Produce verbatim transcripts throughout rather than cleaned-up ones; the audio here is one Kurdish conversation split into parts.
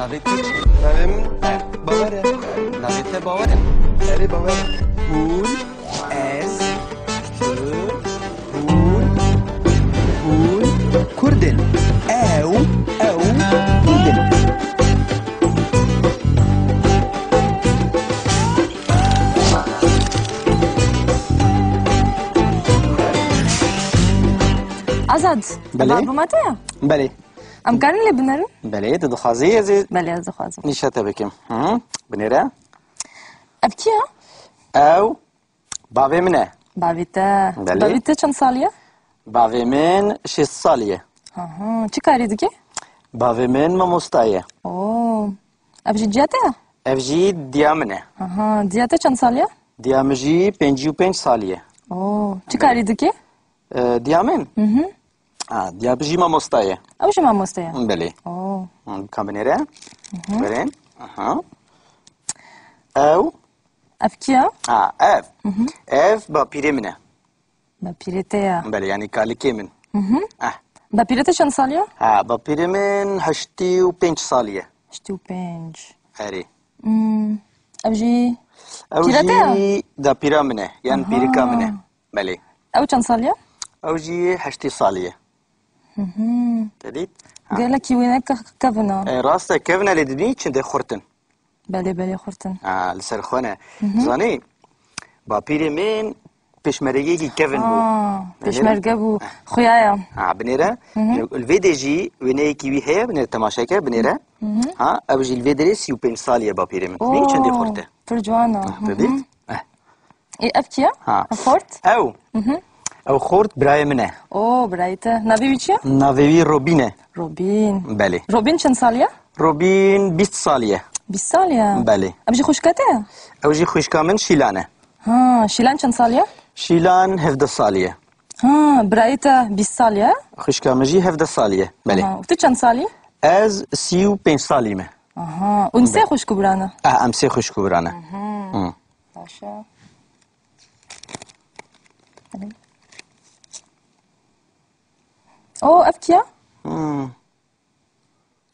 Navê te çi? Navê min Bawer e. Navê te Bawer e? Erê, Bawer e. Hûn, ez, tu, hûn, hûn Kurd in. Ew, ew Kurd in. Azad, Belê. Albuma te ya? Belê. Em karin lê binerin? Belê, tu dixwazî ez ê Belê, ez dixwazim. Nîşa te bikim. Hı? Binêre. Ev kî ye? Ew bavê min e. Bavê te. Belê. Bavê te çend salî ye? Bavê min şêst salî ye. Aha, çi karî dike? Bavê min mamosta ye. Oo. Ev jî ciya te ye? Ev jî diya min e. Aha, diya te çend salî ye? Diya min jî pêncî û pênc salî ye. Oo, çi karî dike? E, diya min? Hı hı. Ha, diya min jî mamosta ye. Ew jî mamoste ye? Belê. Oo. Hı, ka binêre. Hı hı. Belê. Aha. Ew. Ev kî ye? Ha, ev. Hı hı. Ev bapîrê min e. Bapîrê te ye? Belê, yanî kalikê min. Hı hı. Eh. Bapîrê te çend salî ye? Ha, bapîrê min heştê û pênc salî ye. Heştê û pênc. Erê. Hmm, ev jî Ew pîra te ye? Jî dapîra min e, yan Aha. pîrika min e. Belê. Ew çend salî ye? Ew jî heştê salî ye. Hı hı. Te dît? Ha. Gelekî wêne ke-, kevin e. E, rast e, kevin e, lê dibînî çendê xurt in. Belê, belê, xurt in. Ha, li ser xwe ne. Hı hı. Zanî, bapîrê min pêşmergeyekî kevin bû. Ha, Belê mi? pêşmerge bû. Xuya ye. Ha, binêre. Hı hı. Li vê dê jî wêneyekî wî heye, binêre temaşe ke, binêre. Hı hı. Ha, ev jî li vê derê sî û pênc salî ye bapîrê min. Bî çendê Oo, xurt e. pir ciwan e. Ha, Hı te hı. dît? Eh. Ê, ev kî ye? Ha. Ev xort? Ew. Hı hı. Ew xort birayê min e. Oo, birayê te. Navê wî çi ye? Navê wî Robîn e. Robîn. Belê. Robîn çend salî ye? Robîn bîst salî ye. Bîst salî ye? Belê. Ev jî xwişka te ye? Ew jî xwişka min Şîlan e. Ha, Şîlan çend salî ye? Şîlan hevdeh salî ye. Ha, birayê te bîst salî ye? Xwişka min jî hevdeh salî ye. Belê. Aha, û tu çend salî? Ez sî û pênc salî me. Aha, hûn sê Belê. xwişk û bira ne? Ah, em sê xwişk û bira ne. Mhm. Hı. Baş e. O, ev kî ye? Hmm.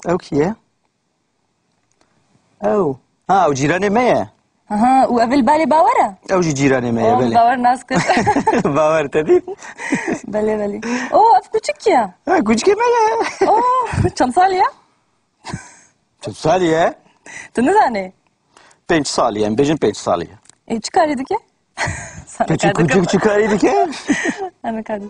Ew kî ye? Ew. Ha, ew cîranê me ye. Aha, û ev li balê Bawer e? Ew jî cîranê me ye, Oh, belê. Bawer nas kir. Bawer te dît? Belê, belê. O, ev kuçik ye? Ha, kuçikê me ye. O, çend salî ye? Çend salî ye? Tu nizanî? Pênc salî ye, em bêjin pênc salî ye. E, çi karî dike? Sana Peki karî kuçik dike. çi karî dike? Sana karî.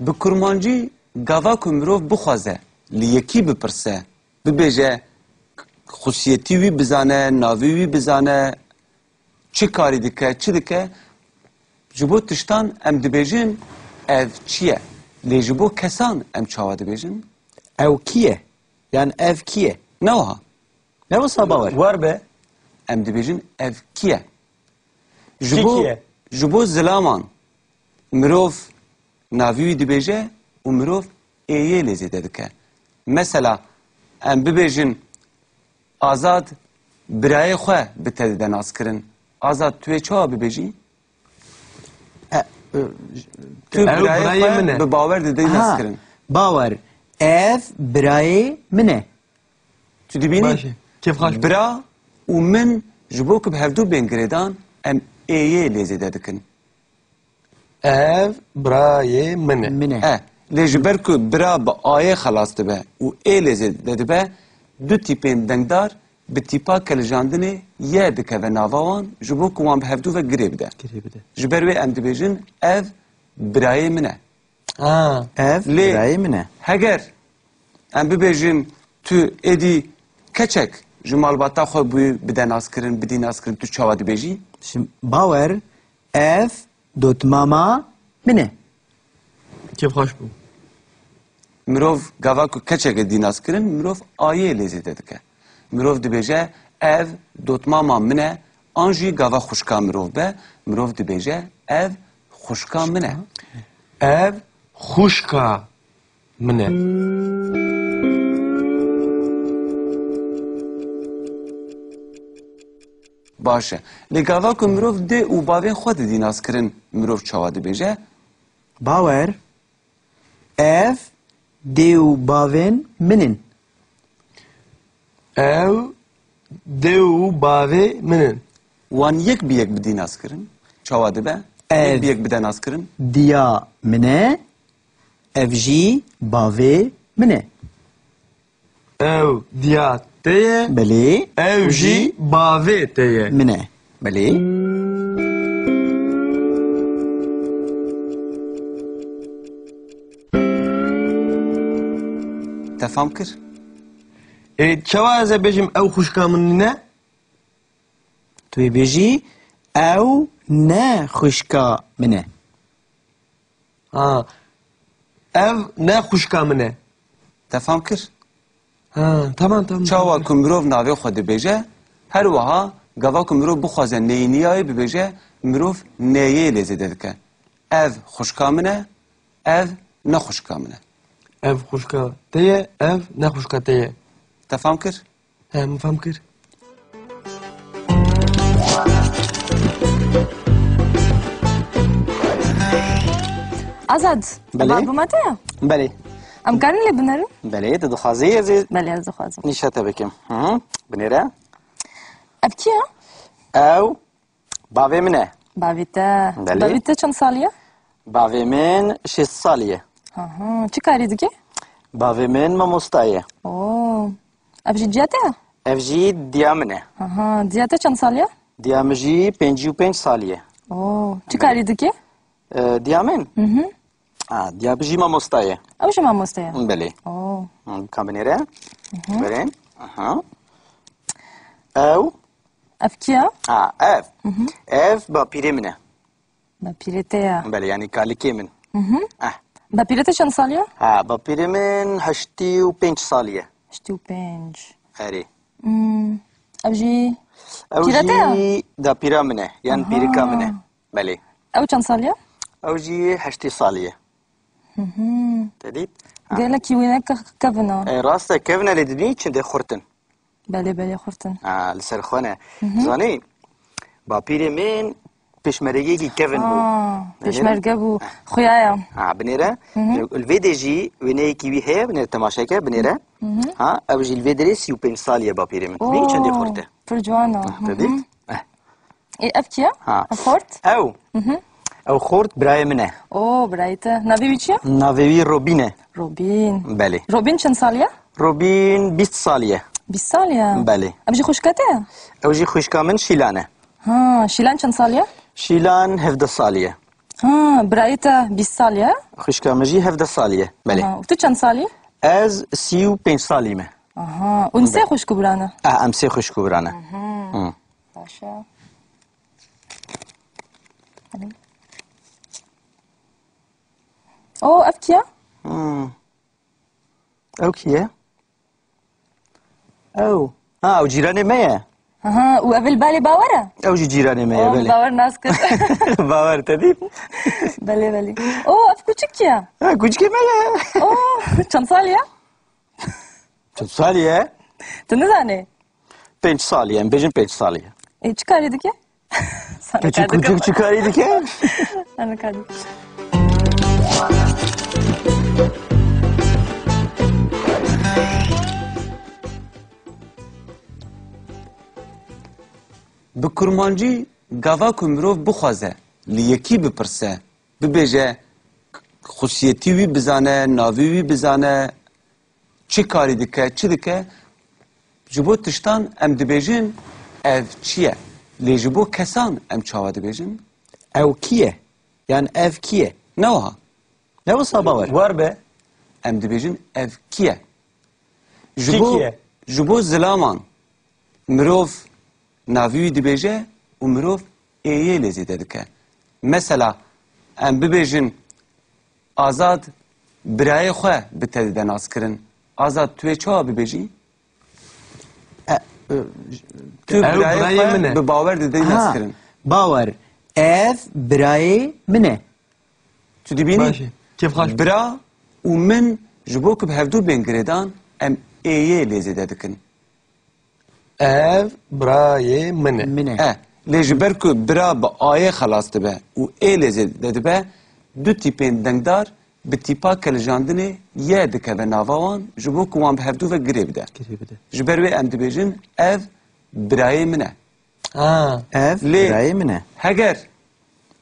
Bi kurmancî gava ku mirov bixwaze, li yekî bipirse, bibêje, xusiyetî wî bizane, navê wî bizane, çi karî dike, çi dike, ji bo tiştan em dibêjin ev çi ye? Lê ji bo kesan em çawa dibêjin? Ew kî ye? Yan ev kî ye? Ne wiha. Ne wisa Bawer? Wer be. Em dibêjin ev kî ye? Ji Kî bo, kî ye? ji bo zilaman mirov navî wî dibêje û mirov ê yê lê zêde dike. Mesela, em bibêjin, Azad birayê xwe bi te dide naskirin. Azad, tu yê çawa bibêjî? E, e, Tu Ew birayê birayê xwe min e. bi Bawer dide Ha, naskirin. Bawer, ev birayê min e. Tu dibînî? Baş e. Kêfxweş bû. Bira û min ji bo ku bi hevdû bên girêdan, em ê yê lê zêde dikin. Ev birayê min e. Min e. E, lê ji ber ku bira bi ayê xelas dibe û ê lê zêde dibe, du tîpên dengdar bi tîpa kelijandinê ye dikeve nava wan, ji bo ku wan bi hevdû ve girê bide. Girê bide. Ji ber wê em dibêjin, ev birayê min e. Ha, Ev lê birayê min e. Heger em bibêjin, tu êdî keçek ji malbata xwe bû bide naskirin, bidî naskirin, tu çawa dibêjî? Şimdi Bawer, ev dotmama min e. Kêfxweş bû. Mirov gava ku keçeke dî naskirin, mirov ayê lê zêde dike. Mirov dibêje, ev dotmama min e, an jî gava xwişka mirov be, mirov dibêje, ev xwişka min e. Ev xwişka min e. Baş e. Lê gava ku mirov dê û bavên xwe didî naskirin, mirov çawa dibêje? Bawer, ev dê û bavên min in. Ew dê û bavê min in. Wan yek bi yek bidî naskirin, çawa dibe? Ev Yek bi yek bide naskirin. Diya min e, ev jî bavê min e. Ew diya te ye. Belê. Ew Û jî jî bavê te ye. Min e. Belê. Te fam kir? Ê, çawa ez ê bêjim ew xwişka min nîne? Tu yê bêjî, ew ne xwişka min e. Ha, ev ne xwişka min e. Te fam kir? Ha, tamam, tamam. Çawa ku mirov navê xwe dibêje, her wiha gava ku mirov bixwaze neyîniyayê bibêje, mirov neyê lê zêde dike. Ev xwişka min e, ev ne xwişka min e. Ev xwişka te ye, ev ne xwişka te ye. Te fam kir? He, min fam kir. Azad, Belê. Ev albuma te ya? Belê. Em karin lê binerin? Belê, tu dixwazî ez ê Belê, ez dixwazim. nîşa te bikim. Hı hı. Binêre. Ev kî ya? Ew bavê min e. Bavê te. Belê. Bavê te çend salî ye? Bavê min şêst salî ye. Aha, çi karî dike? Bavê min mamosta ye. Oo. Ev jî ciya te ye? Ev jî diya min e. Aha, diya te çend salî ye? Diya min jî pêncî û pênc salî ye. Oo, çi Belê. karî dike? E, diya min? Hı hı. Ha, diya min jî mamosta ye. Ew jî mamoste ye? Belê. Oo. Hı, ka binêre. Hı hı. Belê. Aha. Ew? Ev kî ye? Ha, ev. Hı hı. Ev bapîrê min e. Bapîrê te ye? Belê, yanî kalikê min. Hı hı. Eh. Bapîrê te çend salî ye? Ha, bapîrê min heştî û pênc salî ye. Heştî û pênc. Erê. Hmm. Ev jî Ew pîre te ye? jî dapîra min e, yan Aha. pîrika min e. Belê. Ew çend salî ye? Ew jî heştê salî ye. Hı hı. Te dît? Ha. Gelekî wî ne ke-, kevin e. E, rast e, kevin e, lê dibînî çendê xurt in. Belê, belê, xurt in. Ha, li ser xwe ne. Hı hı. Zanî, bapîrê min pêşmergeyekî kevin bû. Ha, Binêre? pêşmerge bû. Ha. Xuya ye. Ha, binêre. Hı hı. Li vê de jî wêneyekî wî heye, binêre temaşe ke, binêre. Hı hı. Ha, ew jî li vê derê sî û pênc salî ye bapîrê min. Bî çendê Oo, xurt e. pir ciwan e. Ha, Hı te hı. dît? Eh. Ê, ev kî ye? Ha. Ev xort? Ew? Mhm. Ew xort birayê min e. O, birayê te. Navê wî çi ye? Navê wî Robîn e. Robîn. Belê. Robîn çend salî ye? Robîn bîst salî ye. Bîst salî ye? Belê. Ev jî xwişka te ye? Ew jî xwişka min Şîlan e. Ha, Şîlan çend salî ye? Şîlan hevdeh salî ye. Ha, birayê te bîst salî ye? Xwişka min jî hevdeh salî ye. Belê. Aha, û tu çend salî? Ez sî û pênc salî me. Aha. Hûn sê Belê. xwişk û bira ne? Ah, em sê xwişk û bira ne. Mhm. Hı. Baş e. O, ev kî ye? Hmm. Ew kî ye? Ew. Ha, ew cîranê me ye. Aha, û ev li balê Bawer e? Ew jî cîranê me ye, Oh, belê. Bawer nas kir. Bawer te dît? Belê, belê. O, ev kuçik kî ye? Ha, kuçikê me ye. O, çend salî ye? Çend salî ye? Tu nizanî? Pênc salî ye, em bêjin pênc salî ye. E, çi karî dike? Sana Küçük karî küçük dike. çi karî dike? Sana karî. Bi kurmancî gava ku mirov bixwaze li yekî bipirse, bibêje, xusiyetî wî bizane, navê wî bizane, çi karî dike, çi dike, ji bo tiştan em dibêjin, ev çi ye? Lê ji bo kesan em çawa dibêjin? Ew kî ye? Yan ev kî ye? Ne wiha? Ne wisa Bawer? War be. Em dibêjin, ev kî ye? Ji Kî bo, kî ye? ji bo zilaman mirov navê wî dibêje û mirov ê yê lê zêde dike. Mesela, em bibêjin, Azad birayê xwe bi te dide naskirin. Azad, tu yê çawa bibêjî? E, e, Tu Ew birayê birayê xwe min e. bi Bawer dide Ha, naskirin. Bawer, ev birayê min e. Tu dibînî? Baş e. Kêfxweş. Bira û min ji bo ku bi hevdû bên girêdan, em ê yê lê zêde dikin. Ev birayê min e. Min e. E, lê ji ber ku bira bi ayê xelas dibe û ê lê zêde dibe, du tîpên dengdar bi tîpa kelijandinê ye dikeve nava wan, ji bo ku wan bi hevdû ve girê bide. Girê bide. Ji ber wê em dibêjin, ev birayê min e. Ha. Ev Lê birayê min e. Heger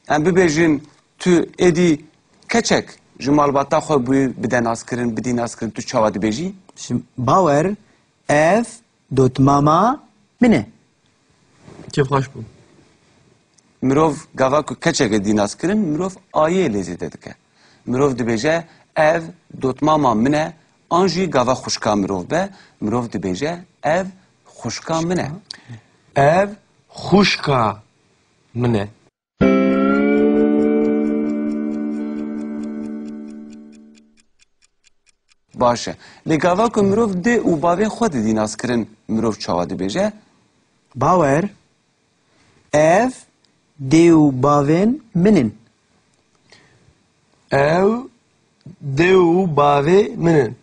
em bibêjin, tu êdî keçek ji malbata xwe bûyî bide naskirin, bidî naskirin, tu çawa dibêjî? Şimdi Bawer, ev dotmama min e. Kêfxweş bû. Mirov gava ku keçeke dî naskirin, mirov ayê lê zêde dike. Mirov dibêje, ev dotmama min e, an jî gava xwişka mirov be, mirov dibêje, ev xwişka min e. Ev xwişka min e. Baş e. Lê gava ku mirov dê û bavên xwe didî naskirin, mirov çawa dibêje? Bawer, ev dê û bavên min in. Ew dê û bavê min in.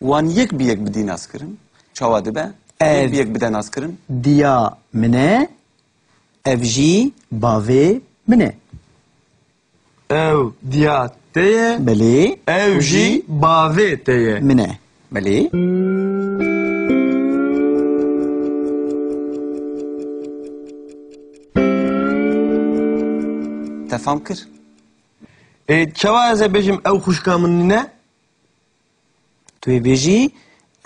Wan yek bi yek bidî naskirin, çawa dibe? Ev Yek bi yek bide naskirin. Diya min e, ev jî bavê min e. Ew diya te ye. Belê. Ew Û jî jî bavê te ye. Min e. Belê. Te fam kir? Ê, çawa ez ê bêjim ew xwişka min nîne? Tu yê bêjî,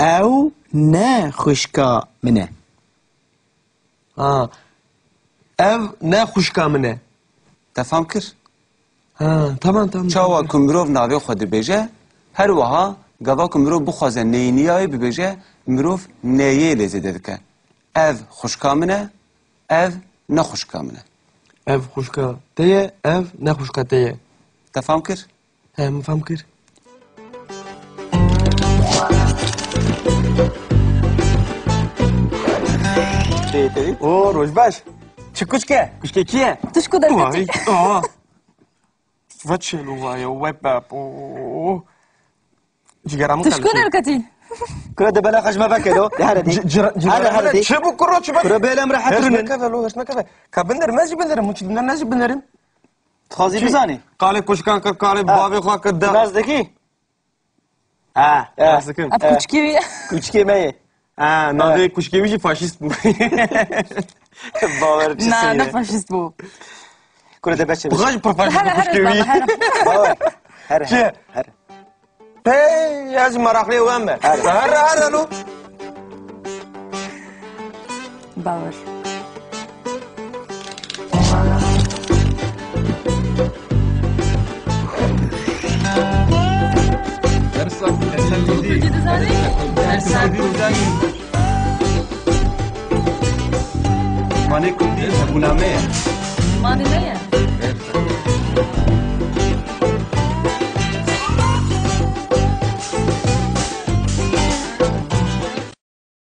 ew ne xwişka min e. Ha. Ev ne xwişka min e. Te fam kir? Ha, tamam, tamam, Çawa tamam. Ku mirov navê xwe dibêje, her wiha gava ku mirov bixwaze neyîniyayê bibêje, mirov neyê lê zêde dike. Ev xwişka min e, ev ne xwişka min e. Ev xwişka te ye, ev ne xwişka te ye. Te fam kir? He, min fam kir. Tê, tê. O, roj baş. Çi kuşk e? Kuşkê kî ye? Tişko derketî. Vay, aha. Ve çêlo vaye, we bap. O. Cigara min Tişko qelişî. Derketî. Kura de bela xejme veke do. De here dî. Ci-, cira-, cigara Here, here min dî. Çi bu kuro, çi be? Kura bela em rehet Hiç rûnin. Nekeve lo, hiç nekeve. Ka binderim, ez jî binderim. Hiç ne, ne jî binderim. Dixwazî Kî? Bizanî. Kalê kuşkan kir, kalê Ha. Bavê xwe kir, de. Nas dekî? Ha. Ha. Nas dikim. Ev kuçkî wî. Kuçkê me ye. Ha, navê Ha. Kuşkê wî jî faşîst bû. Bawer çi Na, seyre. Ne faşîst bû. Kure de beçe. Bixwe jî pir faşîst bû Here, here, Kuşkê wî. Baba, here. Here, Çi? Here. Hey, ez meraqlê wen be. Hadi. Her, her, alo. Bawer. Dersa Kurdî dizanî? Dersa Kurdî dizanî? Zimanê Kurdî hebûna me ye. Zimanê me ye.